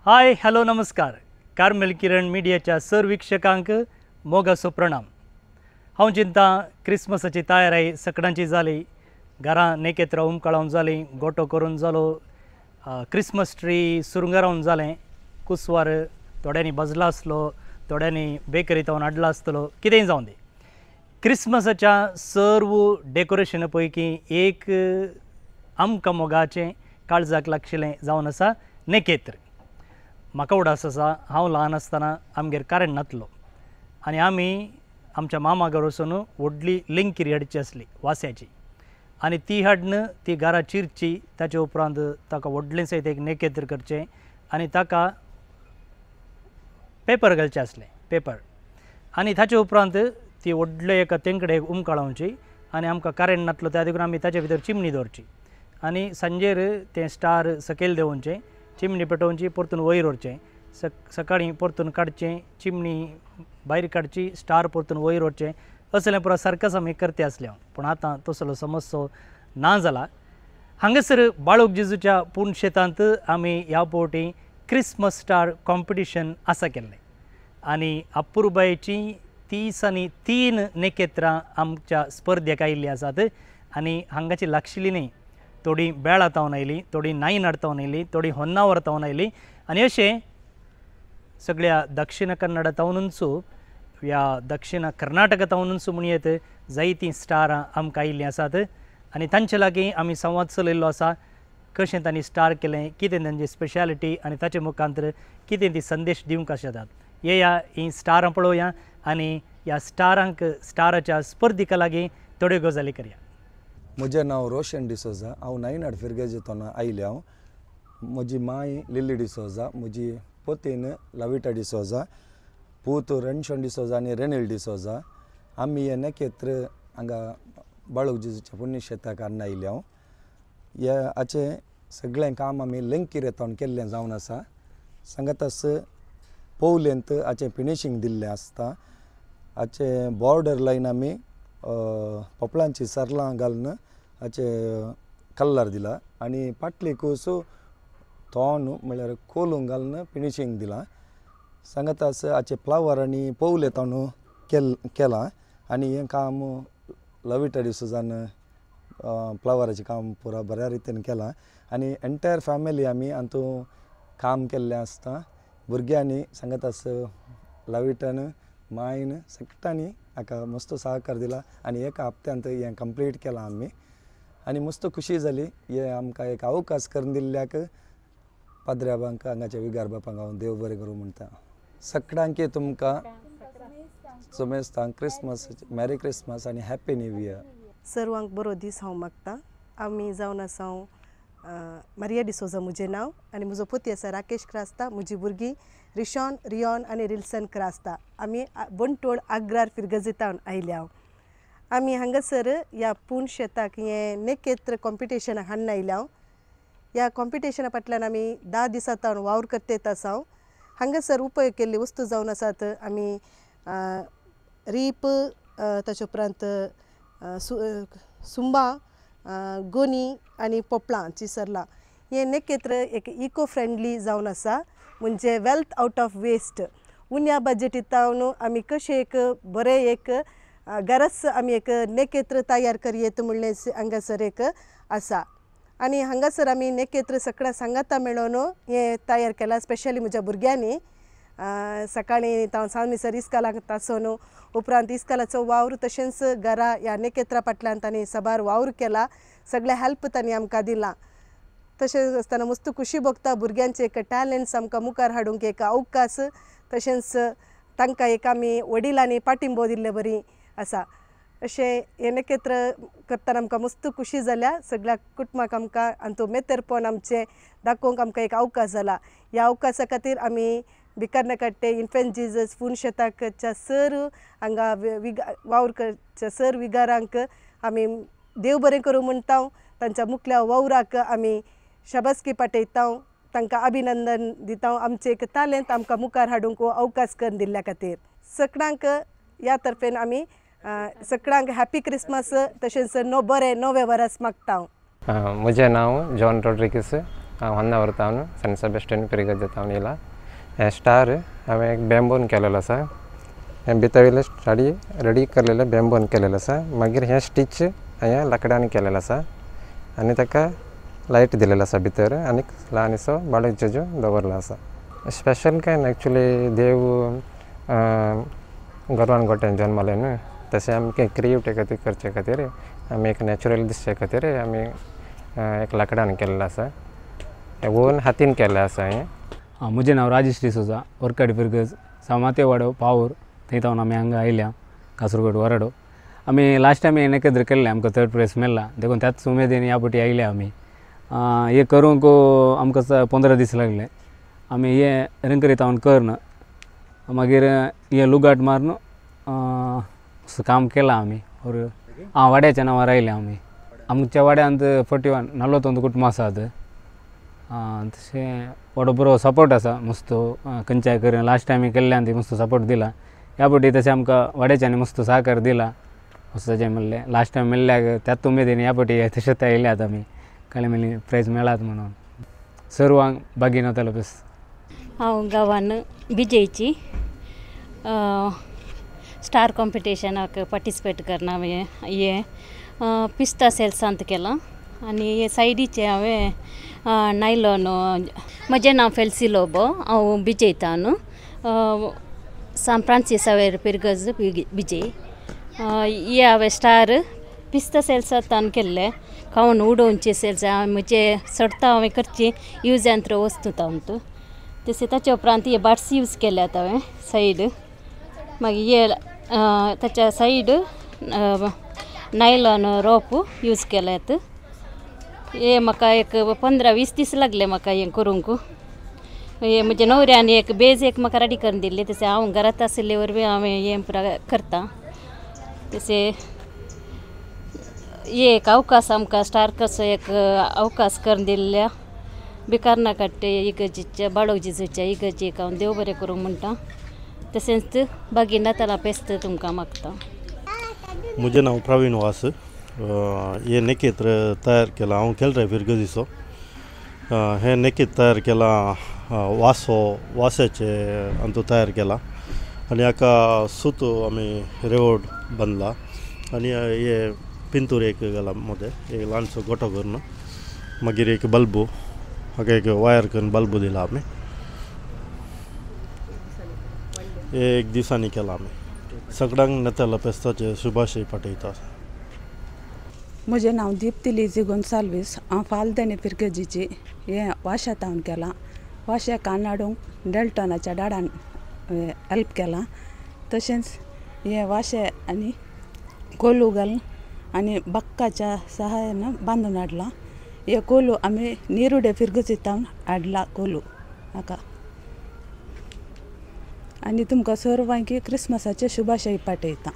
Hi hello नमस्कार। Carmel किरण मिडियाच्या sir वीक्षकांक मोगाचो प्रणाम। हांव चिंता क्रिसमसाची तयारी सकडांची जाली, घरां नेकेत्र उमकाळोवन जाली, गोटो करून जालो, क्रिसमस ट्री सुरंगारावन जालें, कुसवार थोड्यांनी भजला आसलो, थोड्यांनी बेकरी तावन हाडला आसतलो, कितेंय जावं दी। क्रिसमसाच्या सर्व डेकोरेशना पैकी एक आमकां मोगाचें काळजाक लागशिल्लें जावन आसा नेकेत्र। म्हाका उडास आसा हांव ल्हान आसतना आमगेर कारण नातलो आनी आमी आमच्या मामा घरा वचून व्हडली लिंकिरी हाडची आसली वास्याची, आनी ती हाडून ती घरा चिरची, ताचे उपरांत ताका व्हडलें सयत एक नेकेत्र करचें आनी ताका पेपर घालचें आसलें, पेपर, आनी ताचे उपरांत ती व्हडले एका तेंकडेक उमकाळोवची आनी आमकां करेंट नातलो त्या देखून आमी ताचे भितर चिमणी दवरची आनी सांजेर तें स्टार सकयल देंवोवचें, चिमणी पेटोवची, परतून वयर व्हरचें, सकाळीं परतून काडचें, चिमणी भायर काडची, स्टार परतून वयर व्हरचें, असलें पुरो सारकेंच आमी करते आसले। पूण आतां तसलो समस्यो ना जाला। हांगासर बाळूक जेजूच्या पूर्ण शेतांत आमी ह्या फावटी क्रिसमस स्टार कॉम्पिटिशन आसा केल्लें आनी अपुरबायेची 33 नेकेत्रां आमच्या स्पर्धेक आयिल्लीं आसात आनी हांगाची लागशिल्ली न्ही, थोडी बेळा तावन आयली, थोडी नायनाड तावन आयली, थोडी होन्नावर तावन आयली आनी अशें सगळ्या दक्षिण कन्नडा तावनूच ह्या दक्षिण कर्नाटका तावनूच म्हणयेत जायतीं स्टारां आमकां आयिल्लीं आसात आनी तांचे लागीं आमी संवाद चलयल्लो आसा, कशें तांणी स्टार केलें, कितें तांची स्पेशालिटी आनी ताचे मुखांतर कितें ती संदेश दिवंक शकतात। येया हीं स्टारां पळोवया आनी ह्या स्टारांक स्टाराच्या स्पर्धिका लागीं थोड्यो गजाली करया। म्हजें नांव रोशन डिसोजा, हांव नायनाड फिरगेजेतोन आयलें। हांव म्हजी माय लिल्ली डिसोजा, म्हजी पोतीन लविटा डिसोजा, पूत रणशोन डिसोजा आनी रेनील डिसोजा। आमी हें नेकेत्र हांगा बाळूक जेजूच्या पुण्यशेताक हाडून आयले। हांव हे हाचें सगळें काम आमी लंकिरेतावन केल्लें जावन आसा। सांगातास पोवलेंत हाचें फिनिशींग दिल्लें आसता। हाचें बॉर्डर लायन आमी पोपळांची सरलां घालून हाचे कलर दिला आनी पाटली कूस तोंड म्हळ्यार कोलूंक घालून फिनिशींग दिलां। सांगातास हाचे फ्लावर आनी पोवले ताणू केलां आनी हें काम लविटा डिसोजान फ्लावराचें काम पुरा बऱ्या रितीन केलां आनी एन्टायर फॅमिली आमी हातूंत काम केल्लें आसता। भुरग्यांनी सांगातास लविटान मायन सगळ्यांनी हाका मस्त सहकार दिला आनी एका हप्त्यांत हें कंप्लीट केलां आमी आनी मस्त खुशी जाली। हें आमकां एक अवकाश करून दिल्ल्याक पाद्र्याबांक हांगाच्या विगार बापांक हांव देव बरें करूं म्हणटा। सगळ्यांक तुमकां सुमेस्तांक क्रिसमस, मॅरी क्रिसमस आनी हॅप्पी न्यू इयर। सर्वांक बरो दीस हांव मागता। आमी जावन आसा हांव मारिया डिसोजा म्हजें नांव आनी म्हजो पोती आसा राकेश क्रास्ता, म्हजी भुरगीं रिशॉन, रियॉन आनी रिल्सन क्रास्ता। आमी बंटोळ आग्रार फिरगजेतावन आयल्या। हांव आमी हांगासर ह्या पूण शेताक हें नेकेत्र कॉम्पिटिशनाक हाडून आयल्या। हांव ह्या कॉम्पिटिशना फाटल्यान आमी 10 दिसां तावन वावर करतेत आसा। हांव हांगासर उपयोग केल्ली वस्तू जावन आसात आमी रीप, ताचे उपरांत सुंबा, गोनी आनी पोपळांची सरलां। हें नेकेत्र एक इको फ्रेंडली जावन आसा, म्हणजे वेल्थ आवट ऑफ वेस्ट। उण्या बजटींत आमी कशें एक बरें एक गरज आमी एक नेकेत्र तयार करयेत म्हणलें हांगासर एक आसा आनी हांगासर आमी नेकेत्र सगळ्या सांगाता मेळोवन हें तयार केलां। स्पेशली म्हज्या भुरग्यांनी सकाळीं तावन सांज इस्कालाक तासोन उपरांत इस्कालाचो वावर तशेंच घरा ह्या नेकेत्रा फाटल्यान तांणी साबार वावर केला, सगळें हेल्प तांणी आमकां दिलां। तशेंच आसतना मस्त खुशी भोगता भुरग्यांचे एक टॅलंट्स आमकां मुखार हाडूंक एक अवकाश, तशेंच तांकां एक आमी वडिलांनी पाठिंबो दिल्ले बरी आसा। अशें हें नेकेत्र करतना आमकां मस्त खुशी जाल्या। सगळ्या कुटुंबाक आमकां आनी तो मेतेरपण आमचें दाखोवंक आमकां एक अवकाश जाला। ह्या अवकाशा खातीर आमी बिकरनकट्टे इन्फेंट जिजस पूण शेताकच्या सर हांगा वावर करच्या सर विगारांक आमी देव बरें करूं म्हणटा। तांच्या मुखल्या वावराक आमी शाबासकी पाठयता, तांकां अभिनंदन दिता। आमचें एक तालेंत आमकां मुखार हाडूंक अवकाश करून दिल्ल्या खातीर सगळ्यांक ह्या तर्फेन आमी सगळ्यांक हॅपी क्रिसमस तशेंच बरें नवें वर्स मागता। म्हजें नांव जॉन रॉड्रिगीस, हांव होन्नावर तावन सेंट सेबेस्टियन फिरगर्जेंत हांव येयला. हें स्टार हांवें एक बॅम्बून केलेलो आसा. हें भितर वयलें साडी रेडी केलेलें बॅम्बून केलेलें आसा. मागीर हें स्टिच हांवें लांकडान केलेलें आसा आनी ताका लायट दिलेलो आसा भितर आनी ल्हानसो बाळक जेजू दवरलो आसा. स्पेशल कांय ना, एक्चुली देव गोरवान गोट्यान जल्मले न्हू, तशें आमकां क्रिएटिव खातीर करचे खातीर आमी एक नॅचरल दिसचे खातीर आमी एक लांकडान केल्लें आसा, ओन हातीन केल्लें आसा हें. म्हजें नांव राजेश डिसोजा, वर्काडी फिरगज, सामाते वाडो पावूर थंय तावन आमी हांगा आयल्या कासरगोड वराडो. आमी लास्ट टायम हें एकत्र केल्लें, आमकां थर्ड प्रायज मेळ्ळा देखून त्याच उमेदीन ह्या फावटी आयल्या आमी. हें करूंक आमकां 15 दीस लागले. आमी हें रंगरी तावन करून मागीर हें लुगाट मारून काम केलां आमी. और आं वाड्याच्या नांवार आयल्या आमी. आमच्या वाड्यांत 41 41 कुटुंबां आसात. तशें वाडो बरो सपोर्ट आसा मस्त, खंयच्याय करून लास्ट टायम केल्ल्यान ती मस्त सपोर्ट दिला. ह्या फावटी तशें आमकां वाड्याच्यांनी मस्त सहकार दिला. तशें म्हणलें लास्ट टायम मेळ्ळ्याक त्याच उमेदीन ह्या फावटी तशेंच आयल्यात आमी, काळे मेली प्रायज मेळात म्हणून सर्वांक बागीन वतालो बस. हांव गांवान विजयची स्टार कॉम्पिटिशनाक पार्टिसिपेट करना. हांवें हें पिस्ता सेल्सांत केलां आनी हे सायडीचें हांवें नायलॉन. म्हजें नांव फेल्सी लोबो, हांव बिजयता न्हू, सान फ्रांसीस सावेर पिरगज बिजय. हे हांवें स्टार पिस्ता सेल्सांत केल्ले, खावन उडोवचे सेल्स हांवें म्हजे सडता हांवें करची यूज एंड थ्रो वस्तू तातूंत. तशें ताच्या उपरांत हे बाट्स यूज केल्यात हांवें सायड, मागीर हे ताच्या सायड नायलॉन रोप यूज केल्यात. हे म्हाका एक 15-20 दीस लागले म्हाका हें करूंक. हे म्हज्या न्हवऱ्यान एक बेज एक म्हाका रेडी करून दिल्ली, तशें हांव घरांत आशिल्ले वरवीं हांवें हें पुरा करता. तशें हे एक अवकाश आमकां स्टार कसो एक अवकाश करून दिल्ल्या बिकारना काट्टे इगर्जीच्या बाळक जेजूच्या इगर्जेक हांव देव बरें करूं म्हणटा. तशेंच बागी नातालां फेस्त तुमकां मागता. म्हजें नांव प्रवीण वास. हें नेकेत्र तयार केलां हांव केलरे फिरगजीचो. हें नेकेत तयार केलां वासो वासाचे अंतू तयार केला आनी हाका सूत आमी रेवड बांदला आनी हे पिंतूर एक घाला मदें एक ल्हानसो गोटो करून, मागीर एक बल्बू हाका एक वायर करून बल्बू दिला आमी. एक दिसांनी केला आमी. सगळ्यांक नातालां फेस्ताचे शुभाशय पाठयता. म्हजें नांव दीप्ती लिजी गोन्साल्वीस. हांव फालदेणे फिरगजीची. हें वाशा तावन केलां. वाशा कान हाडूंक डेल्टनाच्या डाडान हेल्प केलां. तशेंच हें वाशे आनी कोलू घालून आनी बक्काच्या सहाय्यान बांदून हाडलां. हे कोलू आमी निरुडे फिरगजीतावन हाडला कोलू हाका. आनी तुमकां सर्वांक क्रिसमसाचे शुभाशय पाठयता.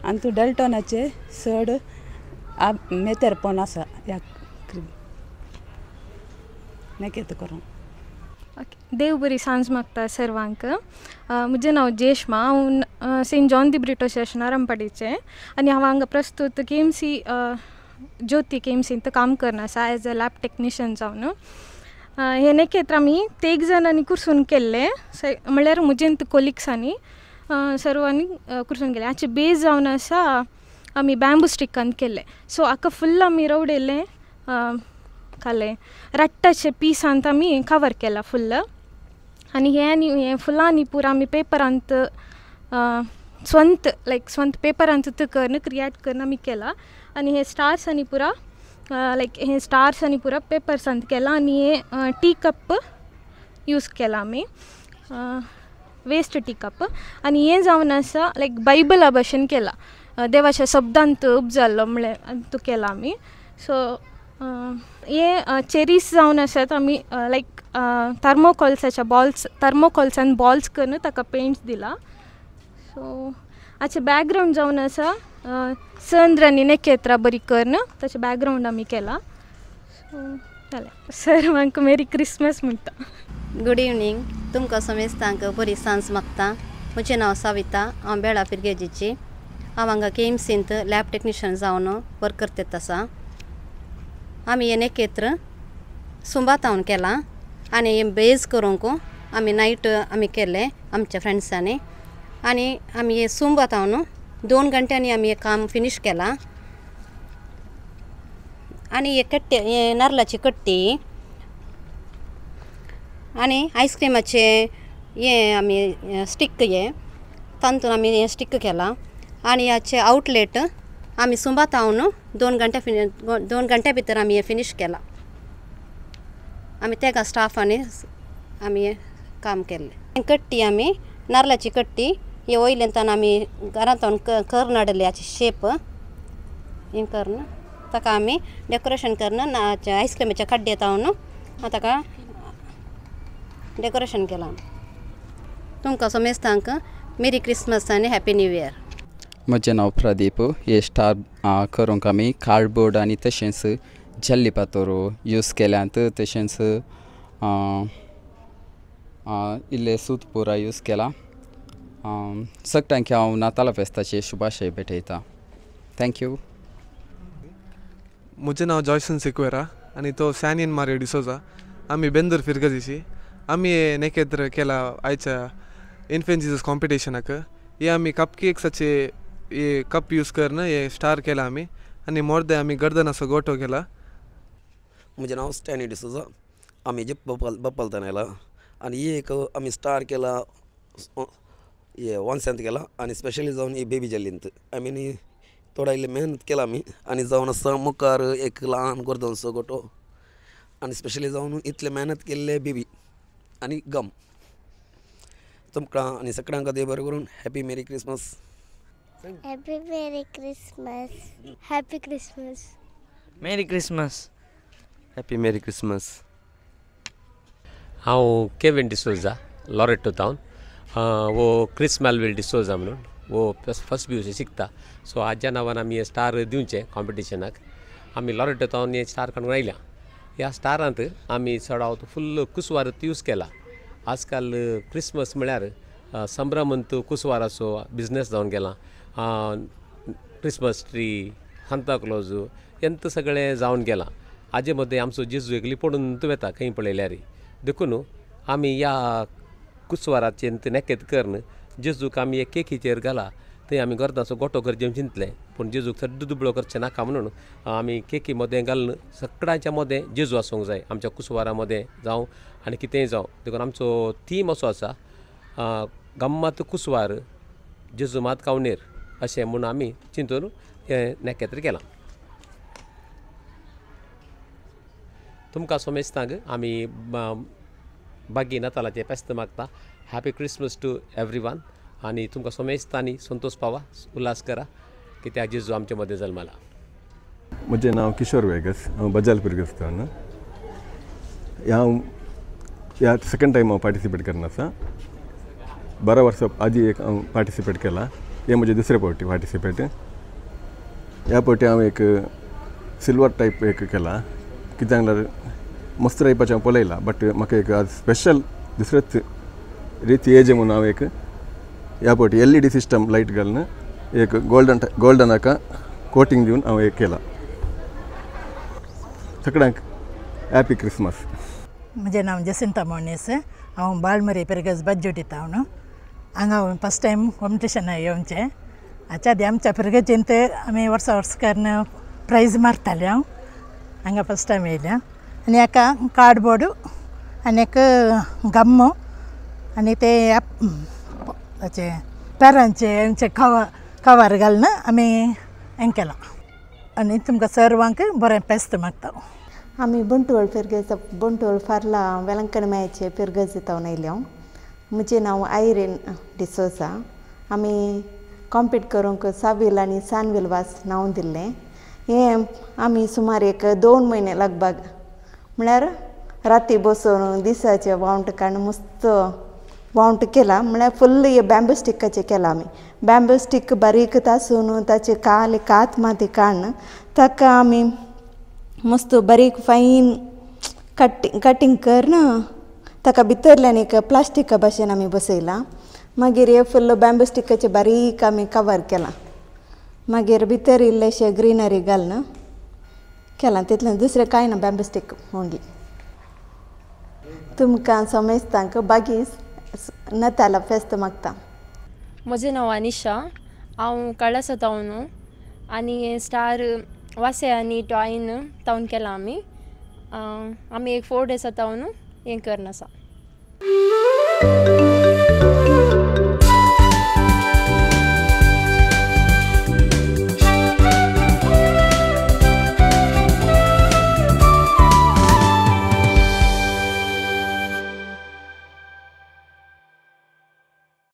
आनी तूं डेल्टनाचे चड मेतेरपण आसा ह्या नेकेत करूंक. ओके, देव बरी सांज मागता सर्वांक. म्हजें नांव जेश्मा, हांव Saint John de Britto church नारंपाडीचें आनी हांव हांगा प्रस्तूत केएमसी ज्योती केएमसींत काम करना आसा एज अ लॅब टॅक्निशियन जावन. हें नेकेत्र आमी तेग जाणांनी कुर्सून केल्लें, म्हणल्यार म्हजें कोलिग्सांनी सर्वांनी कुर्सून केलें. हाचे बेज जावन आसा आमी बॅम्बू स्टिकान केल्लें. सो हाका फुल्ल आमी रवडयलें खालें रट्टाचे पिसांत आमी कवर केला फुल्ल. आनी हें आनी हें फुलांनी पुरा आमी पेपरांत स्वंत लायक स्वंत पेपरांत करून क्रिएट करून आमी केला. आनी हे स्टार्स आनी पुरा लायक हे स्टार्स आनी पुरा पेपर्सांत केला. आनी हे टी कप यूज केला आमी, वेस्ट टी कप. आनी हें जावन आसा लायक बायबला भशेन केला, देवाच्या शब्दांत उपजाल्लो म्हळ्यार तूं केला आमी. सो हे चेरीस जावन आसात आमी लायक थर्मोकॉल्साच्या बॉल्स, थर्मोकॉल्सान बॉल्स करून ताका पेंट्स दिला. सो हाचें बॅकग्रावंड जावन आसा चंद्र आनी नखेत्रां बरी करून ताचें बॅकग्रावंड आमी केला. सो जालें. सर्वांक मेरी क्रिसमस म्हणटा. गुड इवनींग, तुमकां समेस्तांक बरी सांज मागता. म्हजें नांव सविता, हांव बेळा फिरगेजीची. हांव हांगा केएमसींत लॅब टॅक्निशियन जावन वर्क करतात आसा. आमी हें नेकेत्र सुंबातावन केलां आनी हें बेज करूंक आमी नायट आमी केलें आमच्या फ्रेंड्सांनी आनी आमी हें सुंबातावन 2 घंट्यांनी आमी हें काम फिनीश केलां. आनी हे कट्टे हे नारलाची कट्टी आनी आयस्क्रिमाचे हे आमी स्टीक हे तातूंत आमी हें स्टीक केलां आनी हाचे आवटलेट आमी सुंबातावन 2 घंट्या भितर आमी हें फिनीश केलां. आमी तेगा स्टाफांनी आमी हें काम केल्लें. कट्टी आमी नारलाची कट्टी हे वयल्यान आमी घरांत करून हाडली हाची शेप हें करून ताका आमी डेकोरेशन करून आयस्क्रिमाच्या कड्डे तावन ताका डेकोरेशन केलां. तुमकां समेस्तांक मेरी क्रिसमस आनी हॅपी न्यू इयर. म्हजें नांव प्रदीप. हे स्टार करूंक आमी कार्डबोर्ड आनी तशेंच जल्ली पातोर यूज केल्यात, तशेंच इल्ले सूत पुरा यूज केला. सगळ्यांक हांव नातालां फेस्ताचे शुभाशय भेटयता. Thank you. म्हजें नांव जॉयसन सिक्वेरा आनी तो सॅनियन मारियो डिसोजा. आमी बेंदूर फिरगजीशी आमी हे नेकेत्र केला आयच्या इन्फेंट जिजस कॉम्पिटिशनाक. हे आमी कप केक्साचे हे कप यूज करून हे स्टार केला आमी आनी मोर्दे आमी गर्दनाचो गोटो केला. म्हजें नांव स्टॅनी डिसोजा. आमी जे बप्पलतान आयला आनी ही एक आमी स्टार केला हे वॉन्सांत केला आनी स्पेशली जावन ही बेबी जल्लींत आमी न्ही थोडा इल्ले मेहनत केला आमी आनी जावन आसा मुखार एक ल्हान गर्दनचो गोटो आनी स्पेशली जावन इतले मेहनत केल्ले बेबी आनी गम. तुमकां आनी सगळ्यांक देव बरें करून. Happy merry Christmas. Happy merry Christmas. Happy Christmas. Merry Christmas. Happy merry Christmas. हांव केविन डिसोजा लॉरेटो तावन. वो क्रिस मेलविल डिसोजा म्हणून वो फर्स्ट बी you शिकता. सो आज्या नांवान आमी हे स्टार दिवचे कॉम्पिटिशनाक. आमी लॉरेटो तावन हे स्टार काडून आयल्या. ह्या स्टारांत आमी चडावत फुल्ल कुसवार यूज केला. आजकाल क्रिसमस म्हळ्यार संभ्रमंत कुसवाराचो बिजनेस जावन गेला. क्रिसमस ट्री, सांताक्लॉज हेंत सगळें जावन गेलां. हाजे मदें आमचो जेजू एकली पडून वता खंय पळयल्यार. देखून आमी ह्या कुसवाराचें नेकेत करून जेजूक आमी एक केकीचेर घाला थंय आमी गर्दाचो गोटो करचें चिंतलें, पूण जेजूक चड दुबळो करचें नाका म्हणून आमी केकी मदें घालून सगळ्यांच्या मदें जेजू आसूंक जाय आमच्या कुसवारा मदें जावं आनी कितेंय जावं. देखून आमचो थीम असो आसा, गम्मत कुसवार जेजू मात कावनेर अशें म्हूण आमी चिंतून हें नेकेत्र केलां. तुमकां सोमेस्तांक आमी बागी नातालाचें फेस्त मागता. Happy Christmas to every one. आनी तुमकां सोमेस्तांनी संतोष पावा, उल्हास करा कित्याक जेजू आमचे मदें जल्मला. म्हजें नांव किशोर वेगस. हांव बजाल फिरगस्तान. हांव ह्या सेकंड टायम हांव पार्टिसिपेट करना आसा. 12 वर्सां आदी एक हांव पार्टिसिपेट केला. हे म्हजें दुसरे फावटी पार्टिसिपेट. ह्या फावटी हांव एक सिल्वर टायप एक केला. कित्याक म्हणल्यार मस्त टायपाचें हांव पळयलां, बट म्हाका एक आज स्पेशल दुसरेच रिती एज म्हणून हांव एक ह्या फावटी LED system light घालून एक गोल्डन गोल्डनाका कोटींग दिवन हांव एक केला. सगळ्यांक हॅपी क्रिसमस. म्हजें नांव जसिंता मोनीस. हांव बाळमरी पिरगज बज्जुटीत हांव. हांगा हांव फस्ट टायम कॉम्पिटिशन येवचें. हाच्या आदी आमच्या पिरगजींत आमी वर्सा वर्स करून प्रायज मारताले. हांव हांगा फस्ट टायम येयल्या आनी हाका कार्डबोर्ड आनी एक गम्मो आनी ते हाचे पेरांचे आमचे कवर घालून आमी हें केलां. आनी तुमकां सर्वांक बरें फेस्त मागता. आमी बंटवळ फिरगज बंटवळ फार्ला वेलंकण मॅचे फिरगज तावन आयल्या. म्हजें नांव आयरीन डिसोजा. आमी कॉम्पीट करूंक सावील आनी सानवील वास नांव दिल्लें. हें आमी सुमार एक 2 म्हयने लगभग म्हळ्यार राती बसून दिसाचे वावंट काडून मस्त वावंट केला. म्हळ्यार फुल्ल हे बॅम्बू स्टिकाचें केलां आमी. बॅम्बू स्टीक बारीक तासून ताचे काल कात माती काडून ताका आमी मस्त बारीक फायन कटिंग करून ताका भितरल्यान एक प्लास्टिका भाशेन आमी बसयलां. मागीर हे फुल्ल बॅम्बू स्टिकाचें बारीक आमी कवर केलां. मागीर भितर इल्लेशें ग्रिनरी घालून केलां तितलें, दुसरें कांय ना, बॅम्बू स्टीक ओन्ली. तुमकां समेस्तांक बागीस नताला फेस्त मागता. म्हजें नांव अनिशा, हांव कळसा तावन आनी हें स्टार वासे आनी टॉयन तावन केलां आमी. आमी एक 4 डेज तावन हें करन आसा.